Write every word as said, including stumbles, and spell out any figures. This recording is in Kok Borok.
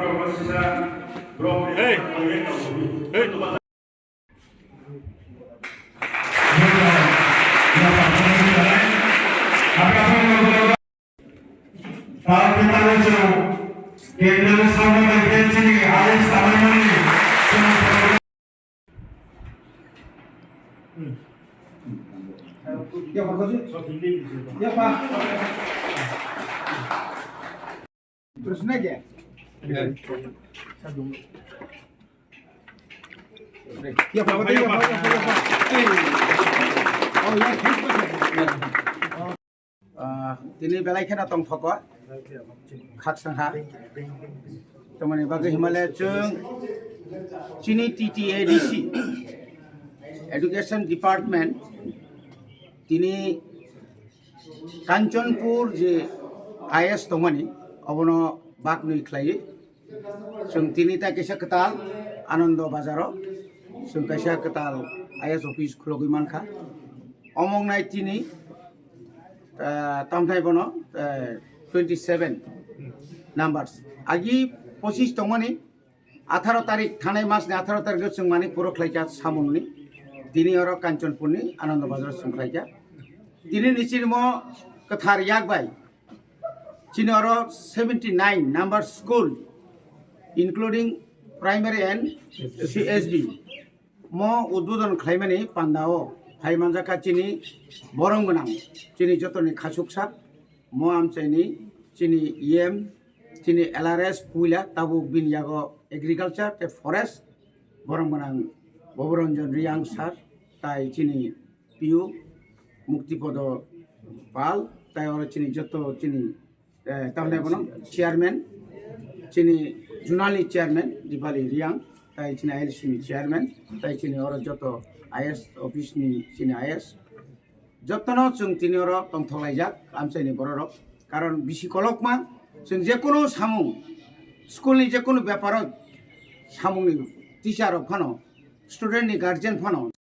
Hey. Hey. Terus naik ya? Ya, Pak, ya, Pak, ya, Pak, ya, Pak. Oh, ya, please, Pak. Ah, tini belai kheno tongthoko. Khaksang ha. Tamani bagwi himale chwng chini T T A D C, Education Department, tini Kanchanpur je I S tongmani, obono baknwi khlaiwi chwng tini tai kaisa kwtal Anando Bazaro chwng kaisa kwtal I S office khulogwi mankha. Omong nai tini, ah, tamthai bono, ah, twenty seven numbers. Agi pochis tongmani, atharo tarik, thanai mas ni atharo tarik o chwng mani puro khlaikha samungni. Tini oro Kanchanpur ni Anando Bazar o chwng khlaikha. Tini ni chini mo kwthar yak bai chini oro seventy nine number school, including primary and C S D, mo udbodon khlaimani pandao phai manjakha chini borom gwnang, chini jotoni khachuksa, mo amchaini chini E M, chini L R S puila, tabuk bini yago agriculture tei forest, borom gwnang Boboranjan Riang sir, tai chini P U Muktipodo Pal, tai oro chini joto chini, eh, tamni bono chairman, chini zonal ni chairman Dipali Riang, tai chini I L C ni chairman, tai chini oro joto I S office ni chini I S, jotono chwng tini oro tongthok laijak amchaini bororok. Karon bisi kolokma chwng jekunu samung, school ni jekunu beparo samungni teacher rok phano, student ni guardian phano,